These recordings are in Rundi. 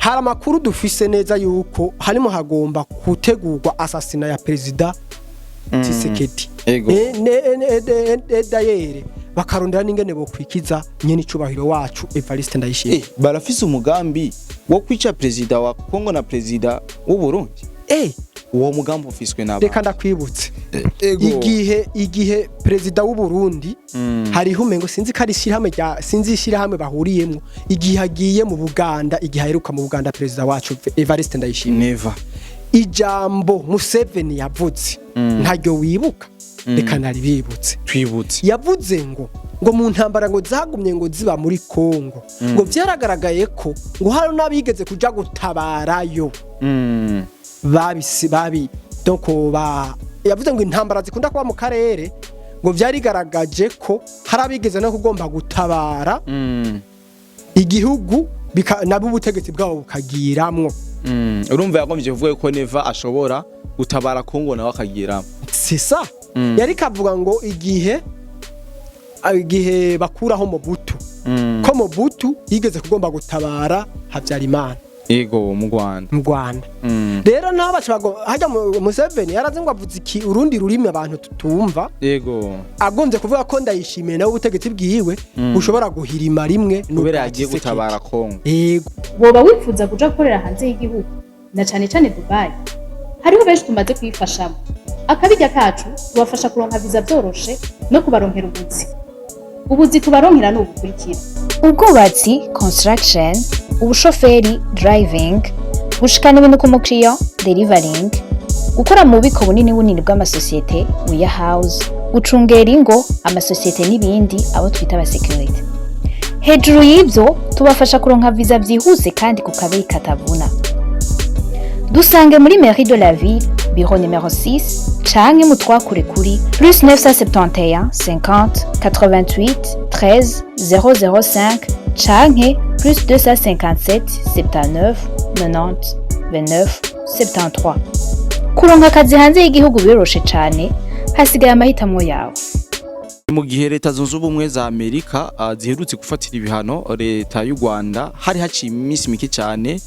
Hari amakuru dufise neza yuko harimo hagomba gutegurwa assassinat ya Perezida Tshisekedi. D'ailleurs bakarondera n'ingene bokwikiza nyene icubahiro wacu Evariste Ndayishimiye. Barafise umugambi wo kwica perezida wa Kongo na perezida w'u Burundi. Uwo mugambi ufiswe n'aba? Reka ndakwibutse. Igihe perezida w'u Burundi, hariho umengo sinzi ko ari ishyirahamwe rya, sinzi ishyirahamwe bahuriyemwo, igihe agiye mu Buganda, igihe aheruka mu Buganda, perezida wacu Evariste Ndayishimiye, Neva. ijambo Museveni yavuze ntaryo wibuka? Reka naribibutse. Twibutse. Yavuze ngo mu ntambara ngo zagumye ngo ziba muri Kongo, ngo vyaragaragaye ko ngo hari n'abigeze kuja gutabarayo babisi babi. Donc ba yavuze ngo intambara zikunda kuba mu karere, ngo vyarigaragaje ko hari abigeze no kugomba gutabara igihugu nabo ubutegetsi bwabo bukagiramwo. Urumva yagombye kuvuga ko Neva ashobora gutabara Kongo nawe akagiramo. C'est ça. Yari kavuga ngo igihe bakuraho Mobutu, ko Mobutu yigeze kugomba gutabara Habyarimana. Ego, mu Rwanda. Mu Rwanda. Rero nabo baca hajya Museveni yarazi ngo avuze iki urundi rurimi abantu tutumva. Agombye kuvuga ko Ndayishimiye nawe ubutegetsi bwiwe bushobora guhirima rimwe Kubera n'ubwa yagiye Tshisekedi. gutabara Kongo. Yego. Woba wifuza kuja gukorera hanze y'igihugu, na cane cane Dubai? Hariho benshi tumaze kuyifashamo. Akabirya kacu tubafasha kuronka viza vyoroshe no kubaronkera ubuzi. Ubuzi tubaronkera ni ubukurikira: ubwubatsi, construction, ubushoferi, driving, gushikana ibintu ku mukiriya, delivering, gukora mu bubiko bunini bunini bw'amasosiyete, warehouse, gucungera ingo, amasosiyete n'ibindi, abo twita aba security. Hejuru y'ibyo, tubafasha kuronka viza byihuse kandi ku kabeyi katavuna. Dusange muri mairie de la ville, bureau numéro 6, canke mutwakure kuri +971 50 88 13 005 canke +257 79 90 29 73. Kuronka akazi hanze y'igihugu biroroshe cane, hasigaye amahitamo yawe. Mu gihe Leta Zunze Ubumwe za Amerika ziherutse gufatira ibihano leta y'u Rwanda, hari haciye iminsi mike cyane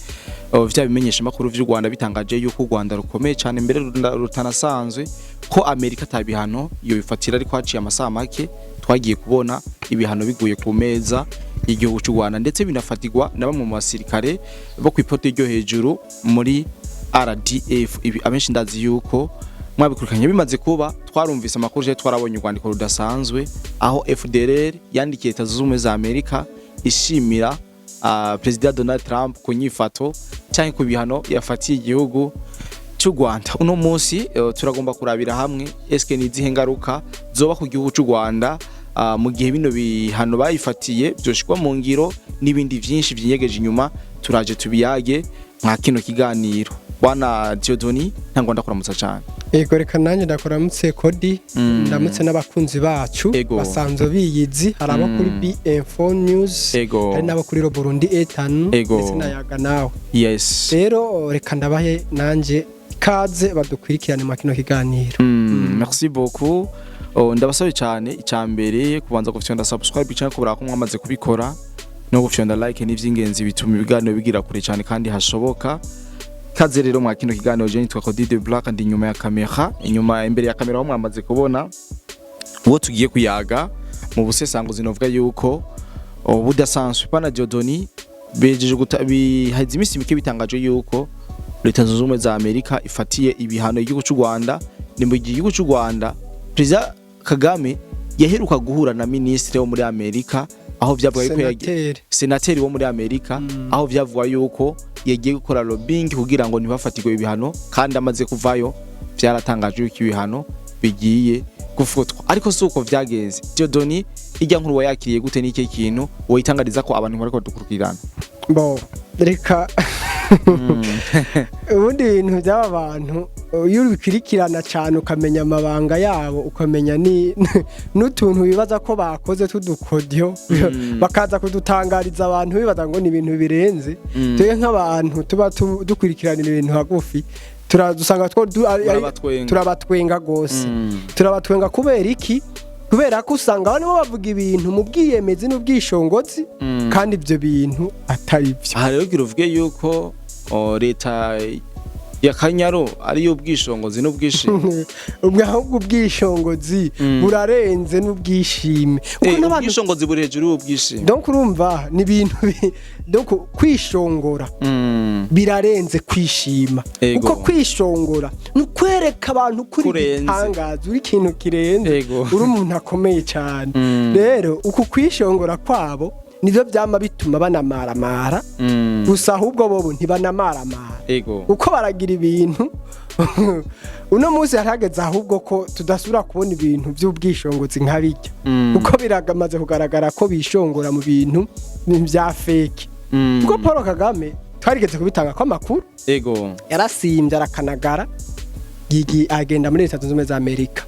vya bimenyesha makuru vy'u Rwanda bitangaje yuko u Rwanda rukomeye cyane, mbere rutanasanzwe, ko Amerika atabihano iyo bifatira. Ariko haciye amasaha make twagiye kubona ibihano biguye ku meza y'igihugu cy'u Rwanda, ndetse binafatirwa na bamwe mu basirikare bo ku ipoto ryo hejuru muri RDF. Ibi abenshi ndazi yuko mwabikurikiranye. Bimaze kuba, twarumvise amakuru, je twarabonye urwandiko rudasanzwe aho FDLR yandikiye Leta Zunze Ubumwe za Amerika ishimira Perezida Donald Trump ku nyifato cyangwa ku bihano yafatiye igihugu cy'u Rwanda. Uno munsi turagomba kurabira hamwe eske ni izihe ngaruka zoba ku gihugu cy'u Rwanda mu gihe bino bihano bayifatiye byoshikwa mu ngiro, n'ibindi vyinshi vyinyegeje inyuma. Turaje tubiyage mwa kino kiganiro. Bwana Dieudonné, ntangwa ndakuramutsa cyane. Ego, reka nanjye ndakuramutse Kodi, ndamutse n'abakunzi bacu basanzwe biyizi. Hari abo kuri B info News, hari n'abo kuri Burundi Etanu, ndetse na Yaga Nawe. Rero reka ndabahe nanjye ikaze badukurikirane mu kino kiganiro. Merci beaucoup. Oh, ndabasabe cyane, icambere kubanza gufyonda subscribe cyangwa kubera ko mwamaze kubikora, no gufyonda like ni ivy'ingenzi, bituma ibiganiro bigira kure cyane kandi hashoboka. Kaze rero mwa kino kiganiro. Je nitwa Cody de Black, ndi inyuma ya kamera, inyuma imbere ya kamera aho mwamaze kubona uwo tugiye kuyaga mu busesanguzi. Novuga yuko budasanzwe. Bana Dieudonné, bejeje guta biheze iminsi mike bitangaje yuko Leta Zunze Ubumwe za Amerika ifatiye ibihano igihugu cy'u Rwanda. Ni mu gihe igihugu cy'u Rwanda, Perezida Kagame yaheruka guhura na ministre wo muri Amerika, aho vyavuga yuko Senateri. Senateri wo muri Amerika, aho vyavuga yuko yagiye gukora lobbying kugira ngo ntibafatirwe ibihano, kandi amaze kuvayo vyaratangajwe yuko ibihano bigiye gufutwa, ariko si uko vyagenze. Dieudonné, ijya nkuru wayakiriye gute? N'iki kintu woyitangariza ko abantu bariko badukurikirana? Bo, reka ubundi ibintu by'aba bantu, iyo ubikurikirana cyane ukamenya amabanga yabo, ukamenya ni n'utuntu bibaza ko bakoze tudukodyo, bakaza kudutangariza abantu bibaza ngo ni ibintu birenze. Twebwe nk'abantu tuba dukurikiranira ibintu hagufi, turadusanga Murabatwenga. turabatwenga gose. Turabatwenga kubera iki? Kubera ko usanga barimo bavuga ibintu mu bwiyemezi n'ubwishongozi, kandi ibyo bintu atari byo. Aha rero gira uvuge yuko leta ya Kanyaro ariyo ubwishongozi n'ubwishime. Ubwo ahubwo ubwishongozi burarenze n'ubwishime, kuko n'abantu Ubwishongozi buri hejuru y'ubwishime. Donc urumva ni ibintu donc kwishongora birarenze kwishima. Kuko kwishongora ni ukwereka abantu kuri Kurenze. igitangaza, uri ikintu kirenze, uri umuntu akomeye cyane. Rero uku kwishongora kwabo nivyo vyama bituma banamaramara. Gusa ahubwo bobo ntibanamaramara, uko baragira ibintu uno munsi harageze ahubwo ko tudasubira kubona ibintu by'ubwishongozi nka bijya, kuko biramaze kugaragara ko bishongora mu bintu bya fake. Kuko Paul Kagame twarigeze kubitanga ko amakuru, yarasimbye arakanagara, yigi agenda muri Leta Zunze Ubumwe za Amerika,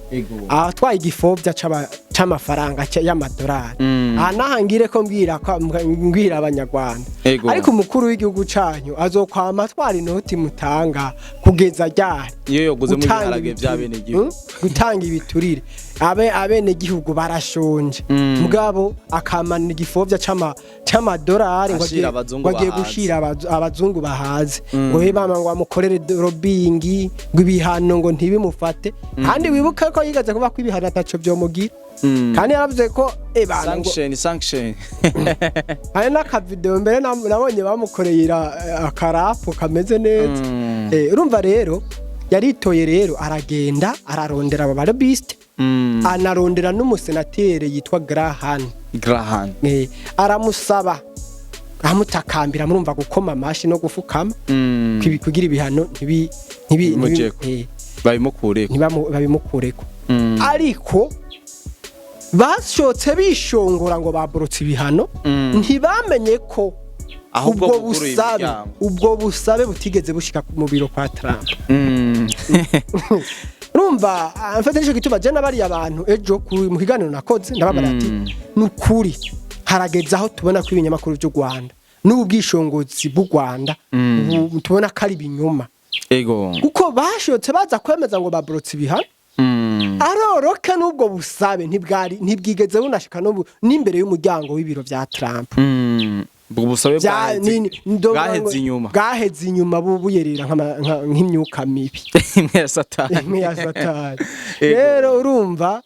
atwaye igifobya c'amafaranga y'amadolari. Aha nahangire ko mbwira ko mbwira Abanyarwanda, ariko umukuru w'igihugu canyu azokwama atwara inoti mutanga kugeza ryari? Iyo yoguze mu Gutanga biharage vya ibiturire. bene gihugu. Gutanga ibiturire, abe abene gihugu barashonje, mugabo akamana igifobya c'amadolari ngo Ashira abazungu ngo agiye bahaze. gushira abazungu bahaze, ngo he mama, ngo amukorere lobbying, ngo ibihano ngo ntibimufate. Kandi wibuke ko yigaze kuba ko ibihano ataco vyomugira, kandi yaravuze ko ebana ngo Sanction, sanction. Hari n'akavideo mbere nabonye bamukoreye akarapu kameze neza. Urumva rero yaritoye, rero aragenda ararondera aba balobiste, anarondera n'umusenateri yitwa Graham. Graham. Aramusaba, amutakambira, murumva gukoma amashi no gufukama, kugira ibihano ntibi Bimujeko. Babimukureko. Babimukureko. Ariko bashotse bishongora ngo baborotse ibihano, ntibamenye ko Ahubwo ubwo buguruye busabe imiryango. ubwo busabe butigeze bushika mu biro kwa Trump. Urumva mfate nico gituma je nabariye abantu ejo mu kiganiro nakoze, ndababara ati nukuri harageze aho tubona ko ibinyamakuru by'u Rwanda n'ubu bwishongozi bw'u Rwanda ubu tubona ko ari ibinyoma, kuko bashotse baza kwemeza ngo baborotse ibihano, aroroka n'ubwo busabe ntibwari ntibwigeze bunashika n'ubu n'imbere y'umuryango w'ibiro vya Trump. Ubwo busabe bwaheze inyuma. Bwaheze inyuma, buyerera nk'imyuka mibi. Imwe ya Satani. Imwe ya Satani. Rero urumva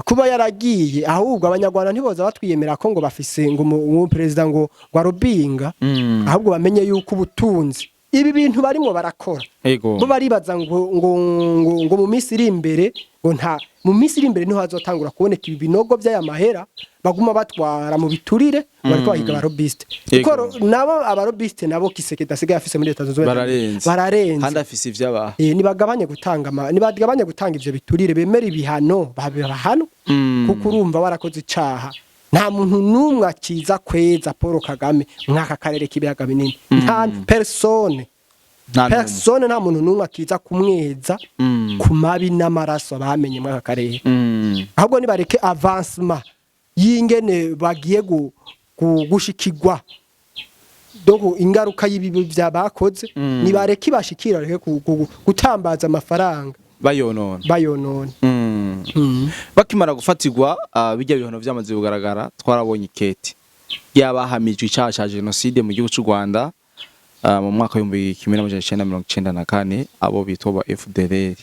kuba yaragiye, ahubwo Abanyarwanda ntiboza batwiyemera ko ngo bafise ngo perezida ngo arobinga, ahubwo bamenye yuko ubutunzi ibi bintu barimo barakora, bo baribaza ngo mu minsi iri imbere, ngo nta mu minsi iri imbere niho hazotangura kuboneka ibi binogo by'aya mahera baguma batwara mu biturire, bariko bahiga abalobiste. Kuko nabo abalobiste nabo Tshisekedi asigaye afise muri Leta Zunze Ubumwe za Amerika, Bararenze. bararenze. Kandi afise ivyabaha. Nibagabanye gutanga ivyo biturire, bemera ibihano babihano, kuko urumva warakoze icaha, nta muntu n'umwe akiza kweza Paul Kagame mwaka karere k'ibiyaga binini, nta personne. Nta n'umwe. Personne, nta muntu n'umwe akiza kumweza ku mabi n'amaraso bamenye mwaka karere. Ahubwo nibareke avancement y'ingene bagiye gushikirwa, donc ingaruka y'ibibi vya bakoze, nibareke ibashikira, bareke gutambaza amafaranga bayonona. Bayonona. Bakimara gufatirwa, bijya bihano vyamaze kugaragara, twarabonye ikete yabahamijwe icaha ca jenoside mu gihugu c'u Rwanda, mu mwaka w'1994, abo bitwa ba FDLR.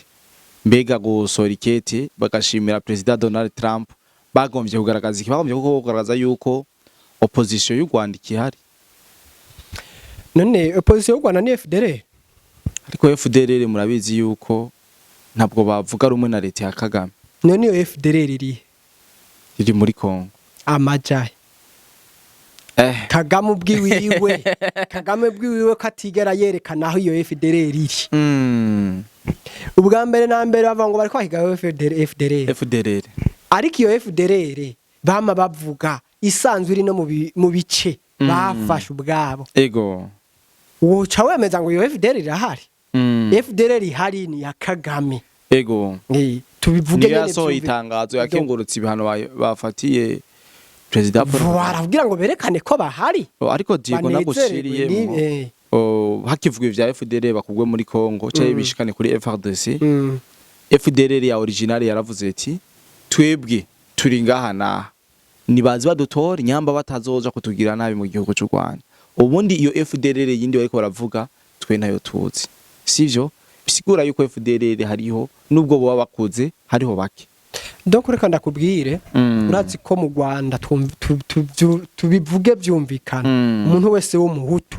Mbega gusohora ikete bagashimira Perezida Donald Trump, bagombye kugaragaza iki? Bagombye koko kugaragaza yuko opposition y'u Rwanda ikihari? None opposition y'u Rwanda ni FDLR? Ariko FDLR murabizi yuko ntabwo bavuga rumwe na leta ya Kagame. None iyo FDLR iri Iri muri Congo. Amajahe? Kagame ubwiwiwe ko atigera yerekana aho iyo FDLR iri. Ubwa mbere na mbere bavuga ngo bariko bahiga FDLR, FDLR. FDLR. Ariko iyo FDLR bama bavuga isanzwe iri no mu bice bafashe ubwabo. Woca wemeza ngo iyo FDLR irahari? FDLR ihari ni ya Kagame. Tubivuge Niyo nyene yasohoye itangazo yakengurutse ibihano bafatiye Perezida Paul Kagame. Baravugira ngo berekane ko bahari. Oh, ariko Diego, Banezererwe. naguciriyemo. Oh, hakivugwa ivya FDLR bakugwe muri Congo cyangwa bishikane kuri FARDC, FDLR ya original yaravuze ati twebwe Turi ngaha naha, nibazi badutora nyamba batazoja kutugira nabi mu gihugu cy'u Rwanda. Ubundi iyo FDLR yindi bariko baravuga, twe nayo tuzi, sivyo? Bisigura yuko FDLR hariho, nubwo boba bakuze, hariho bake. Donc reka ndakubwire, urazi ko mu Rwanda tubivuge byumvikana, umuntu wese w'umuhutu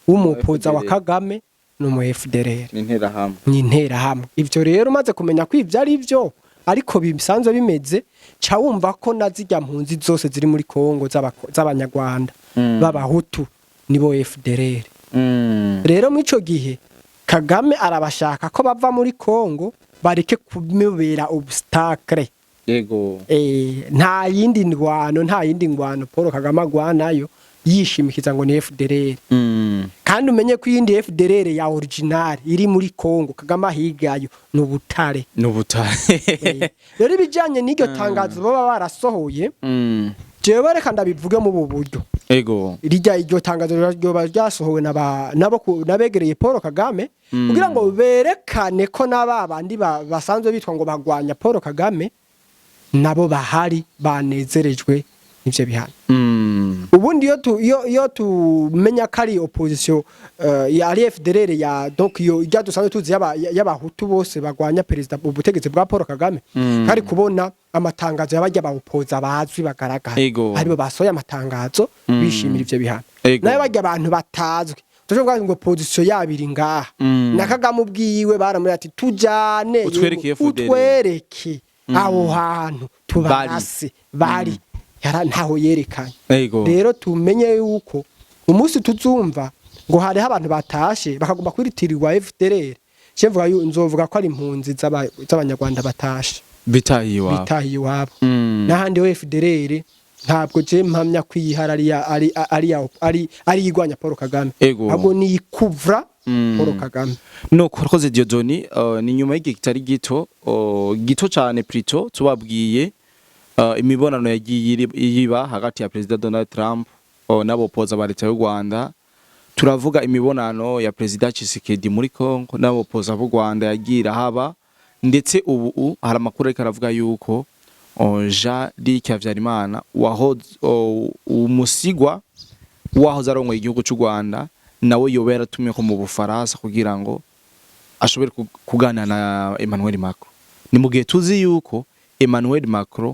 w'umupoza wa FDLR. Kagame ni umu FDLR. Ni interahamwe. Ni interahamwe. Ivyo rero umaze kumenya ko ivyo ari byo, ariko bisanzwe bimeze, ca wumva ko na zirya mpunzi zose ziri muri Kongo z'abanyarwanda b'abahutu nibo FDLR. Rero muri ico gihe Kagame arabashaka ko bava muri Kongo, bareke kumubera obstacle. Nta yindi ndwano, nta yindi ngwano Paul Kagame agwanayo yishimikiza ngo ni FDLR. Kandi umenye ko iyindi FDLR ya original iri muri Kongo, Kagame ahigayo ni ubutare. Ni ubutare. Rero ibijanye n'iryo tangazo baba barasohoye, jewe reka ndabivuge mu ubu buryo. Rijya iryo tangazo ryoba ryasohowe n'abegereye Paul Kagame kugira ngo berekane ko n'aba bandi basanzwe bitwa ngo bagwanya Paul Kagame nabo bahari banezerejwe n'ivyo bihano. Ubundi iyo tumenya ko ari opposition ya ari FDLR ya, donc iyo ijya dusanzwe tuzi y'abahutu bose bagwanya perezida, ubutegetsi bwa Paul Kagame, kari kubona amatangazo y'abajya bawupoza bazwi bagaragara, aribo basohoye amatangazo bishimira ivyo bihano. Nayo bajya abantu batazwi, tushobora kuvuga ngo position yabo iri ngaha, na Kagame ubwiwe baramuri ati tujane, Utwereke FDLR. Utwereke aho hantu tubarase bari. Yara ntaho yerekanye. Rero tumenye yuko umunsi tuzumva ngo hariho abantu batashe bakagomba kwiritirirwa FDLR, je mvuga nzovuga ko ari impunzi z'abanyarwanda batashe. Bitahiye iwabo. Bitahiye iwabo. N'ahandi ho FDLR ntabwo je mpamya ko iyihara ari ya- ari ari ya- ari ari igwanya Paul Kagame, ahubwo ni ikuvra Paul Kagame. No kurakoze Dieudonné. Ni nyuma y'igihe kitari gito, gito cyane plutôt, tubabwiye imibonano yagiye yiba hagati ya Perezida Donald Trump n'abopoza ba leta y'u Rwanda. Turavuga imibonano ya Perezida Tshisekedi muri Congo n'abopoza b'u Rwanda yagiye irahaba, ndetse ubu hari amakuru ariko aravuga yuko Jean Luc Habyarimana wahoze umusigwa wahoze arongoye igihugu cy'u Rwanda nawe yoba yaratumye ko mu Bufaransa kugira ngo ashobore kuganira na Emmanuel Macron. Ni mu gihe tuzi yuko Emmanuel Macron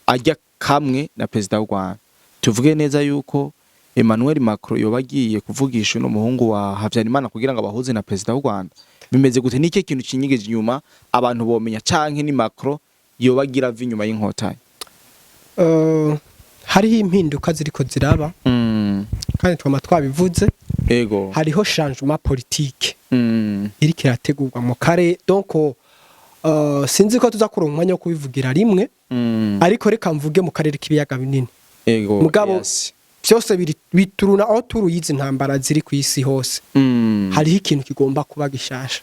ajya kamwe na perezida w'u Rwanda. Tuvuge neza yuko Emmanuel Macron yoba agiye kuvugisha uno muhungu wa Habyarimana kugira ngo abahuze na perezida w'u Rwanda. Bimeze gute? Niki kintu kinyigeje inyuma abantu bomenya, canke ni Macron yoba agira ava inyuma y'inkotanyi? Hariho impinduka ziriko ziraba, kandi twama twabivuze. Hariho changement politique iriko irategurwa mu kare. Donc sinzi ko tuza kuronka umwanya wo kubivugira rimwe, ariko reka mvuge mu karere k'ibiyaga binini. Mugabo byose bituruna aho turu y'izi ntambara ziri ku isi hose. Hariho ikintu kigomba kuba gishasha,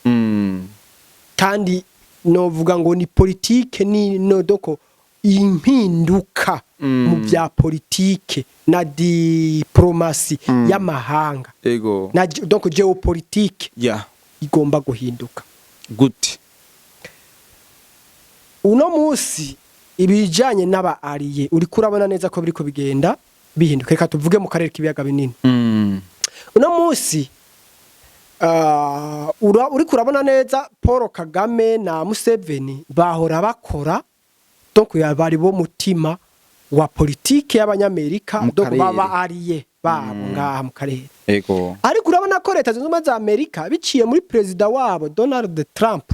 kandi novuga ngo ni politike, ni no doko impinduka mu bya politike na diplomasi y'amahanga na donc géopolitique igomba guhinduka. Gute? Uno munsi ibijanye n'aba alliés uriko urabona neza ko biriko bigenda bihinduka. Reka tuvuge mu karere k'ibiyaga binini. Uno munsi uriko urabona neza Paul Kagame na Museveni bahora bakora, donc bari bo mutima wa politike y'abanyamerika, Mu donc karere. baba alliés babo ngaha mu karere. Ariko urabona ko Leta Zunze Ubumwe za Amerika biciye muri perezida wabo Donald Trump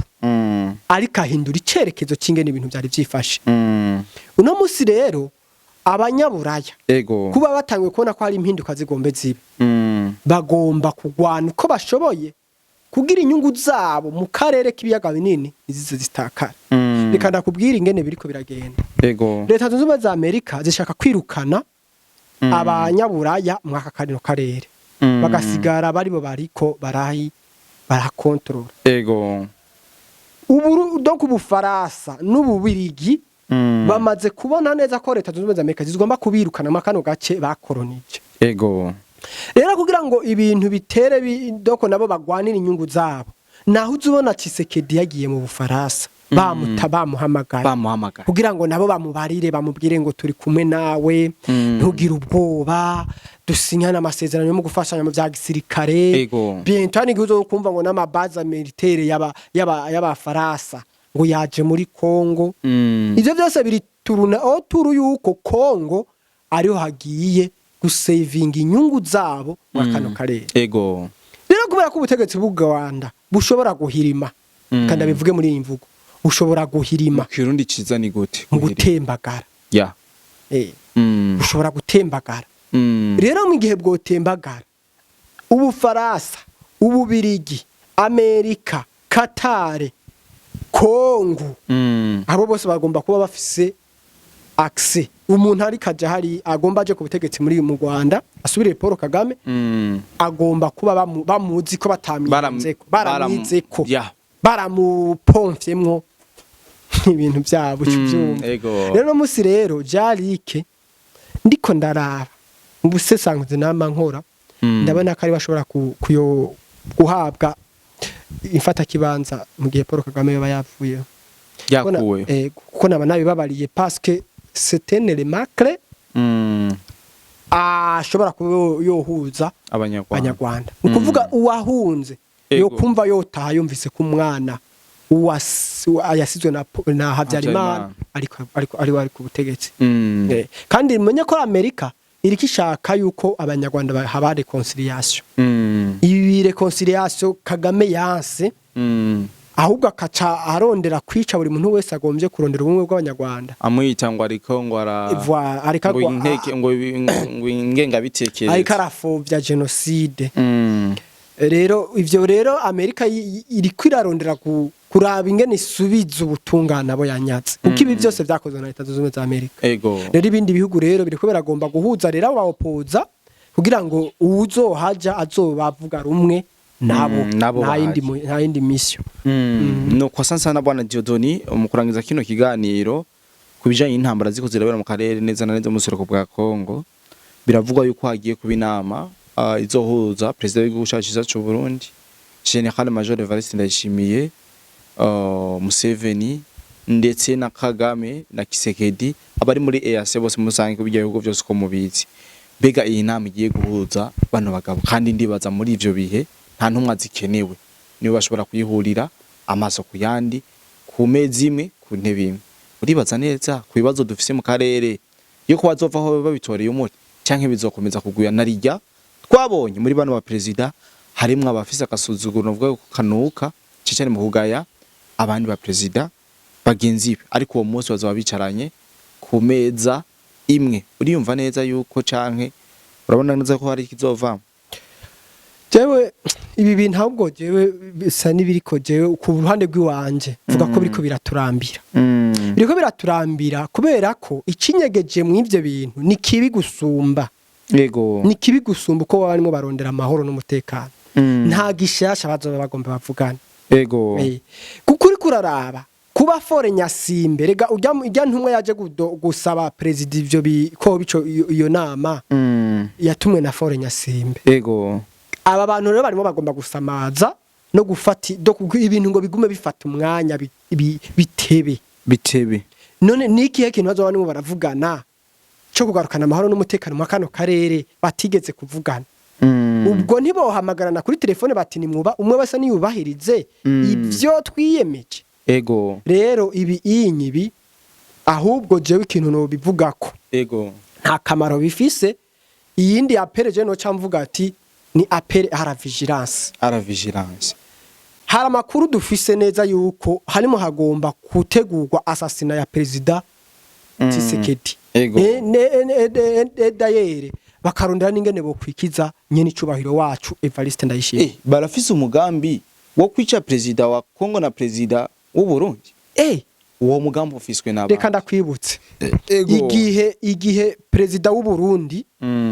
ariko ahindura icerekezo c'ingene ibintu byari vyifashe. Uno munsi rero abanyaburaya kuba batanguye kubona ko hari impinduka zigombe zibe, bagomba kugwana uko bashoboye kugira inyungu zabo mu karere k'ibiyaga binini izize zitakara. Reka ndakubwira ingene biriko biragenda. Leta Zunze Ubumwe za Amerika zishaka kwirukana abanyaburaya mu aka kano karere, bagasigara baribo bariko barahi barakontorora. Ubu donc Ubufaransa n'Ububirigi bamaze kubona neza ko Leta Zunze Ubumwe za Amerika zigomba kubirukana mu kano gace bakoronije. Rero kugira ngo ibintu bitere donc nabo bagwanira inyungu zabo, Naho uza ubona Tshisekedi yagiye mu Bufaransa, bamuta, bamuhamagaye, Bamuhamagaye. kugira ngo nabo bamubarire, bamubwire ngo turi kumwe nawe, ntugire ubwoba, dusinyane amasezerano yo mu gufashanya mu bya gisirikare. Bientôt hari igihe uzokumva ngo n'ama bases militaires y'abafaransa ngo yaje muri Congo. Ivyo byose biri tourner autour yuko Congo ariho hagiye gusevinga inyungu zabo muri kano karere. Rero kubera ko ubutegetsi bw'u Rwanda bushobora guhirima, kandi abivuge muri iyi mvugo, bushobora guhirima. Mu Kirundi ciza ni gute? Mu gutembagara. Bushobora gutembagara. Rero mu gihe bwotembagara, Ubufaransa, Ububirigi, Amerika, Katare, Kongo, abo bose bagomba kuba bafise accès. Umuntu ariko aja hari agomba aje ku butegetsi muri mu Rwanda asubire Paul Kagame, agomba kuba bamuzi ko batamwizeko, baramwizeko, baramupomfyemwo ibintu byabo cy'ubyumva. Rero no musi rero Jarike ndiko ndaraba ubusesanguzi nama nkora, ndabona ko ari bashobora guhabwa imfatakibanza mu gihe Paul Kagame yoba yavuyeho. Yakuwe. Kuko naba nabibabariye, parce que c'est un élément clé ashobora kuba yohuza Abanyarwanda. Abanyarwanda. Ni ukuvuga uwahunze yo kumva yotaha yumvise ko umwana yasizwe na Habyarimana Habyarimana. ariko ari ku butegetsi. Kandi mumenye ko Amerika iriko ishaka yuko Abanyarwanda haba réconciliation. Ibi réconciliation Kagame yanse, ahubwo akaca arondera kwica buri muntu wese agombye kurondera ubumwe bw'Abanyarwanda. Amwita ngo ariko ngo ara Ariko ngo inteke ngo ingengabitekerezo. Ariko arafovya génocide. Rero ivyo rero Amerika iriko irarondera kuraba ingene isubiza ubutungane abo yanyatse, kuko ibi byose vyakozwe na Leta Zunze Ubumwe za Amerika. Rero ibindi bihugu rero biriko biragomba guhuza rero abo bawopoza kugira ngo uwuzohaja azoba avuga rumwe nabo. Nabo Nta yindi bahaje. Nta yindi mission. Nuko sana bwana Dieudonné, mu kurangiza kino kiganiro ku bijanye n'intambara ziko zirabera mu karere, neza na neza mu buseruko bwa Congo, biravugwa yuko hagiye kuba inama izohuza perezida w'igihugu cacu ciza c'u Burundi, Général Major Evariste Ndayishimiye, Museveni ndetse na Kagame na Tshisekedi, abari muri EAC bose musange kubijya bihugu byose uko mubizi. Mbega iyi nama igiye guhuza bano bagabo, kandi ndibaza muri ivyo bihe nta ntumwa zikenewe, nibo bashobora kuyihurira amaso ku yandi, ku meza imwe, ku ntebe imwe, uribaza neza ku bibazo dufise mu karere yo ko bazovaho babitoreye umuti, canke bizokomeza kuguya narirya twabonye muri bano ba perezida harimwo abafise agasuzuguro novuga ko kanuka cane mu kugaya abandi ba perezida bagenzi be, ariko uwo munsi bazoba bicaranye ku meza imwe, uriyumva neza yuko canke urabona neza ko hari ikizovamo? Jewe ibi bintu ahubwo jewe bisa n'ibiriko, jewe ku ruhande rw'iwanje vuga ko biriko biraturambira. Biriko biraturambira kubera ko ikinyegeje mu ivyo bintu ni kibi gusumba. Ni kibi gusumba uko baba barimo barondera amahoro n'umutekano. Nta gishasha bazoba bagomba bavugana. Kuko uriko uraraba kuba Faure Gnassingbé, rega ujya ntumwa yaje gusaba perezida ivyo ko bico iyo nama yatumwe na Faure Gnassingbé. Aba bantu rero barimo bagomba gusamaza no gufata ibintu ngo bigume bifata umwanya bitebe. Bitebe. None ni ikihe kintu bazoba barimo baravugana cyo kugarukana amahoro n'umutekano mu kano karere batigeze kuvugana? Ubwo ntibohamagarana kuri telefone bati nimwuba umwe wese niyubahirize ibyo twiyemeje? Rero ibi inyibi ahubwo jewe ikintu nobivugako, nta kamaro bifise. Iyindi appel je noca mvuga ati ni appel à la vigilance. À la vigilance. Hari amakuru dufise neza yuko harimo hagomba gutegurwa assassinat ya perezida Tshisekedi. D'ailleurs bakarondera n'ingene bokwikiza nyene icubahiro wacu Evariste Ndayishimiye. Barafise umugambi wo kwica perezida wa Congo na perezida w'u Burundi? Uwo mugambi ufiswe n'abandi? Reka ndakwibutse. Igihe perezida w'u Burundi,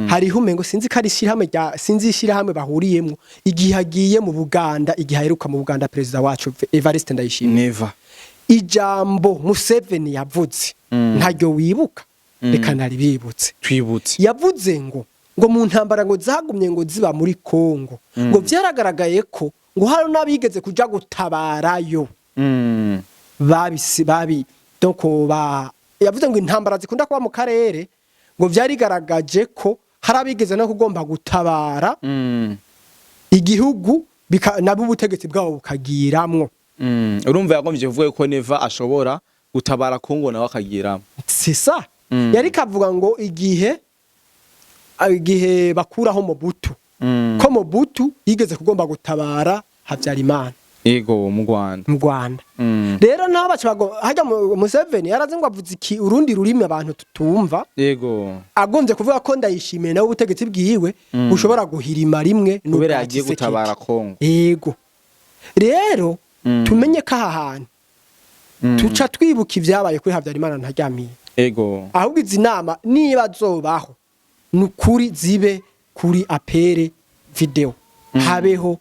hariho umengo sinzi ko ari ishirahamwe rya, sinzi ishirahamwe bahuriyemwo, igihe agiye mu Buganda, igihe aheruka mu Buganda perezida wacu Evariste Ndayishimiye, Never. ijambo Museveni yavuze ntaryo wibuka? Reka naribibutse. Twibutse. Yavuze ngo mu ntambara ngo zagumye ngo ziba muri Kongo, ngo vyaragaragaye ko ngo hari n'abigeze kuja gutabarayo babisi babi donc ba yavuze ngo intambara zikunda kuba mu karere, ngo vyarigaragaje ko hari abigeze no kugomba gutabara igihugu nabo ubutegetsi bwabo bukagiramwo. Urumva yagombye kuvuga ko Neva ashobora gutabara Kongo, nawe akagiramo. C'est ça. Yari kavuga ngo igihe bakuraho Mobutu, ko Mobutu yigeze kugomba gutabara Habyarimana. Yego, mu Rwanda. Mu Rwanda. Rero nabo baca hajya Museveni yarazi ngo avuze iki urundi rurimi abantu tutumva. Agombye kuvuga ko Ndayishimiye nawe ubutegetsi bwiwe bushobora guhirima rimwe Kubera n'ubwa yagiye Tshisekedi. gutabara Kongo. Yego, rero tumenye ko aha hantu tuca twibuka ibyabaye kuri Habyarimana ntaryamiye. Ahubwo izi nama niba zobaho, ni ukuri zibe kuri appel vidéo, habeho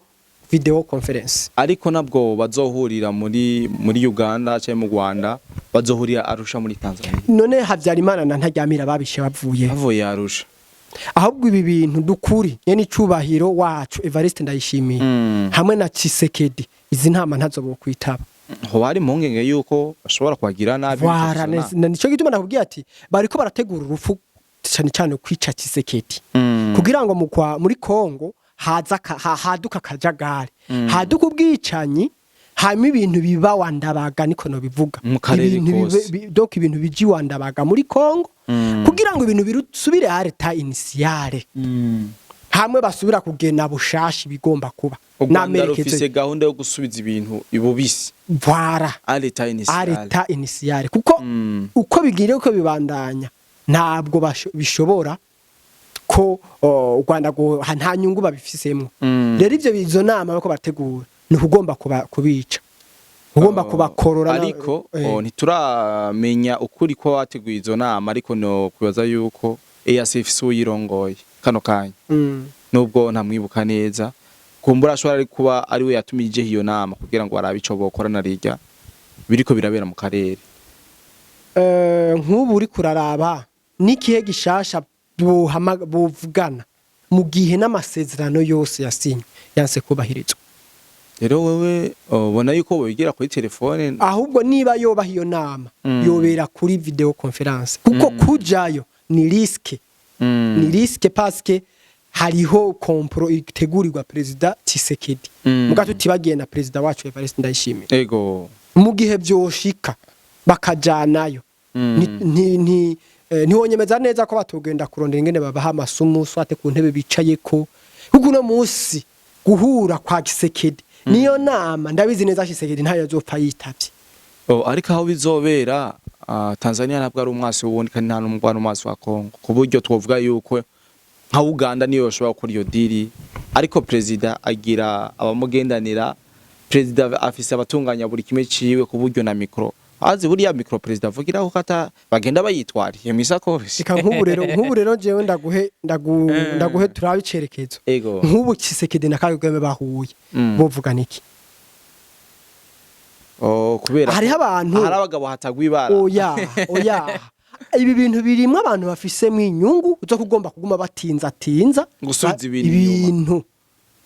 vidéo conférence. Ariko nabwo bazohurira muri Uganda cyangwa mu Rwanda, bazohurira Arusha muri Tanzania. None Habyarimana na Ntaryamira babishe bavuye? Bavuye Arusha. Ahubwo ibi bintu dukuri nyene icubahiro wacu Evariste Ndayishimiye hamwe na Tshisekedi, izi ntama ntazo bokwitaba. Hoba hari impungenge yuko bashobora kuhagira nabi? Wara. Bikabisa. Nico gituma nakubwiye ati bariko barategura urupfu, cyane cyane kwica Tshisekedi, kugira ngo muri Kongo haza haduka akajagari, haduka ubwicanyi, hanyuma ibintu biba wandabaga, niko no bivuga. Mu karere Ibintu kose. Donc ibintu biji wandabaga muri Kongo, kugira ngo ibintu birusubire à l'état initial, hamwe basubira kugena bushasha ibigomba kuba. U Rwanda N'amerekezo. rufise gahunda yo gusubiza ibintu ibubisi. Voilà. À l'état initial. À l'état initial, kuko uko bigiriye, uko bibandanya, ntabwo bishobora ko u Rwanda nta nyungu babifisemo. Rero ivyo izo nama bariko bategura ni ukugomba kubica, ugomba kubakorora. Ariko ntituramenya ukuri ko bateguye izo nama, ariko no kubaza yuko EAC ifise uyirongoye kano kanya, nubwo ntamwibuka neza, kumbura ashobora ari kuba ari we yatumije iyo nama kugira ngo barabe ico bokora na rirya biriko birabera mu karere. Nk'ubu uri kuraraba n'ikihe gishasha buvugana mu gihe n'amasezerano yose yasinywe yanse kubahirizwa? Rero wewe ubona yuko bobigira kuri telefone? Ahubwo niba yobaha iyo nama, yobera kuri vidéo conférence, kuko kujayo ni risque. Ni risque parce que hariho complot itegurirwa perezida Tshisekedi, muga tutibagiye na perezida wacu Evariste Ndayishimiye. Mu gihe vyoshika bakajanayo, ntiwonyemeza neza ko batogenda kurondera ingene babaha amasumu, swate ku ntebe bicayeko, kuko uno munsi guhura kwa Tshisekedi niyo nama, ndabizi neza Tshisekedi ntayo azopfa yitavye. Oh, ariko aho bizobera, Tanzania ntabwo ari umwasi w'uwundi, kandi nta n'umwe ari umwasi wa Congo, ku buryo twovuga yuko nka Uganda niyo yoshobora gukora iyo deal. Ariko perezida agira abamugendanira, perezida afise abatunganya buri kimwe ciwe, ku buryo na micro azi, buriya micro perezida avugiraho kata bagenda bayitwariye mw'isakoshi. Reka nk'ubu rero jewe ndaguhe turabe icerekezo. Nk'ubu Tshisekedi na Kagame bahuye, bovugana iki? Oh, kubera Hariho abantu- hari abagabo hatagwa ibara. Oya, oya, ibi bintu birimwo abantu bafisemwo inyungu zo kugomba kuguma batinzatinza Gusubiza ibintu inyuma. Ibintu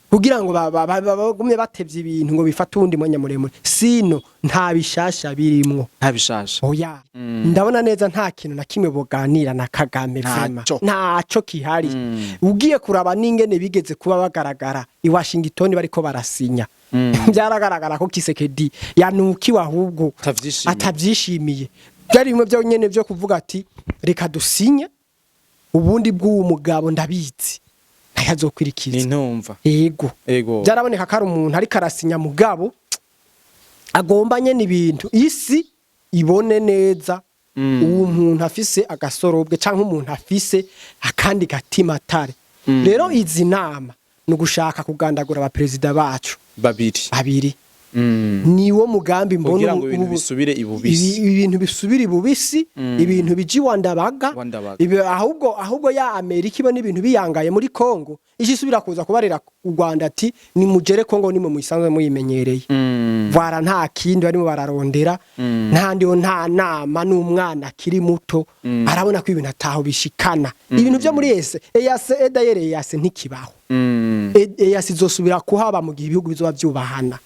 kugira ngo bagumye batevye ibintu ngo bifate uwundi mwanya muremure, sino nta bishasha birimwo. Nta bishasha. Oya, ndabona neza nta kintu na kimwe boganira na Kagame vraiment. Ntaco. Ntaco kihari. Ugiye kuraba n'ingene bigeze kuba bagaragara i Washington bariko barasinya, byaragaragara ko Tshisekedi yanukiwe ahubwo. Atavyishimiye. Atavyishimiye. Byari bimwe byo nyene byo kuvuga ati reka dusinye, ubundi bw'uwo mugabo ndabizi ntayazokwirikiza. Ni ntumva. Yego. Byaraboneka ko ari umuntu ariko arasinya, mugabo agomba nyene ibintu isi ibone neza uwo muntu afise agasorobwe canke umuntu afise akandi gatima atare. Rero izi nama ni ugushaka kugandagura abaperezida bacu babiri. Babiri. Niwo mugambi mbona. Kugira ngo ibintu bisubire ibubisi. Ibintu bisubire ibubisi, ibintu biji wandabaga. Wandabaga. Ahubwo ya Amerika ibona ibintu biyangaye muri Kongo, isubira kuza kubarira u Rwanda ati nimugere Kongo, nimwe muyisanzwe muyimenyereye. Vara nta kindi barimo bararondera, nta ndiho, nta nama n'umwana akiri muto arabona ko ibintu ataho bishikana. Ibintu byo muri ese EAC, d'ailleurs EAC ntikibaho. EAC izosubira kuhaba mu gihe ibihugu bizoba vyubahana.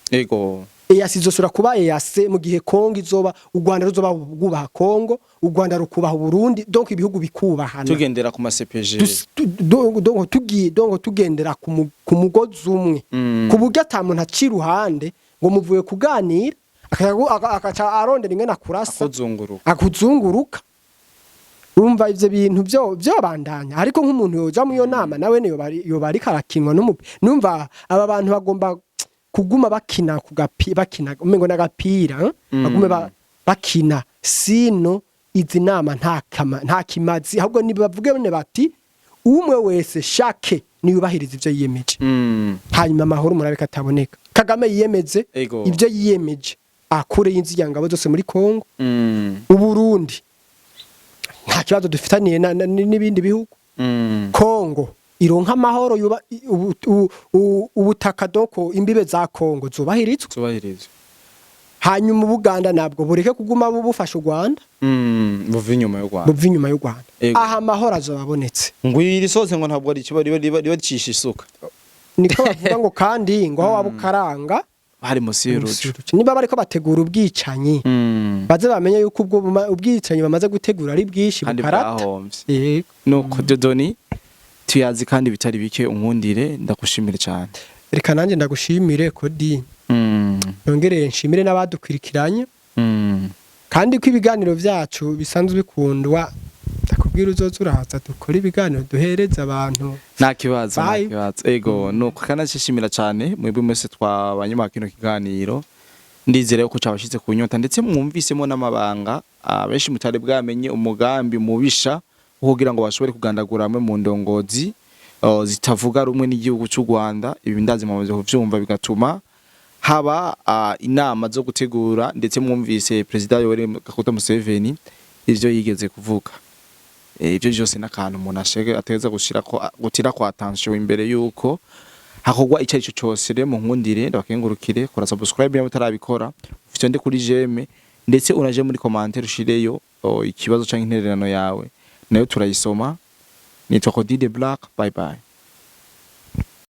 EAC izosubira kuba EAC mu gihe Kongo izoba, u Rwanda ruzoba rwubaha Kongo, u Rwanda rukubaha Burundi, donc ibihugu bikubahana. Tugendera ku ma CPG. Donc tugiye, donc tugendera ku mugozi umwe, ku buryo ata muntu aca iruhande ngo muvuye kuganira akaca arondera ingene akurasa. Akuzunguruka. Akuzunguruka. Urumva ivyo bintu byo byobandanya, ariko nk'umuntu yoja mu iyo nama nawe yoba ariko arakinwa n'umupi. Numva aba bantu bagomba kuguma bakina ku gapi, bakina umengo n'agapira, eh? Bagume bakina, sino izi nama nta kama, nta kimazi. Ahubwo nibavuge bone bati umwe wese shake niyubahiriza ivyo yiyemeje, hanyuma amahoro murabe kataboneka. Kagame yiyemeze ivyo yiyemeje, akure y'inzigangabo zose muri Kongo. Uburundi nta kibazo dufitaniye n'ibindi bihugu. Kongo ironka amahoro, yuba ubutaka, donc imbibe za Kongo zubahirizwe. Zubahirizwe. Hanyuma Ubuganda nabwo bureke kuguma bufasha u Rwanda. Buva inyuma y'u Rwanda. Buva inyuma y'u Rwanda. Aha amahoro azobabonetse. Ngo iri soze ngo ntabwo ari ikiba riba ricisha isuka. Niko bavuga ngo kandi ngo aho waba ukaranga hari musi y'urucu. Niba bariko bategura ubwicanyi, baze bamenye yuko ubwo ubwicanyi bamaze gutegura ari bwinshi, kandi bukarata. Bwahomvye. Yego. Nuko Dieudonné, tuyazi kandi bitari bike, unkundire ndagushimire cyane. Reka nanjye ndagushimire, Kodi. Nongereye nshimire n'abadukurikiranye, kandi ko ibiganiro byacu bisanzwe bikundwa. Ndakubwira uzoza uraza dukora ibiganiro duhereza abantu. Nta kibazo, nta Bye. kibazo. Ego, nuko kanashishimira cyane mwebwe mwese twabanye mu kino kiganiro. Ndizera yuko cabashitse ku nyota, ndetse mwumvisemo n'amabanga abenshi mutari bwamenye, umugambi mubisha wo kugira ngo bashobore kugandagura amwe mu ndongozi zitavuga rumwe n'igihugu cy'u Rwanda. Ibi ndazi mumaze kuvyumva, bigatuma haba inama zo gutegura. Ndetse mwumvise Perezida Yoweri Kaguta Museveni ivyo yigeze kuvuga. Ivyo byose n'akantu umuntu ashege ategeza gushira ko gutira kwa attention imbere yuko hakorwa icyo aricyo cyose. Rero munkundire ndabakengurukire, kora subscribe niba utarabikora, ufite nde kuri j'aime, ndetse unaje muri commentaire ushireyo ikibazo canke intererano yawe, nayo turayisoma. Nitwa Cody the Black. Bye bye.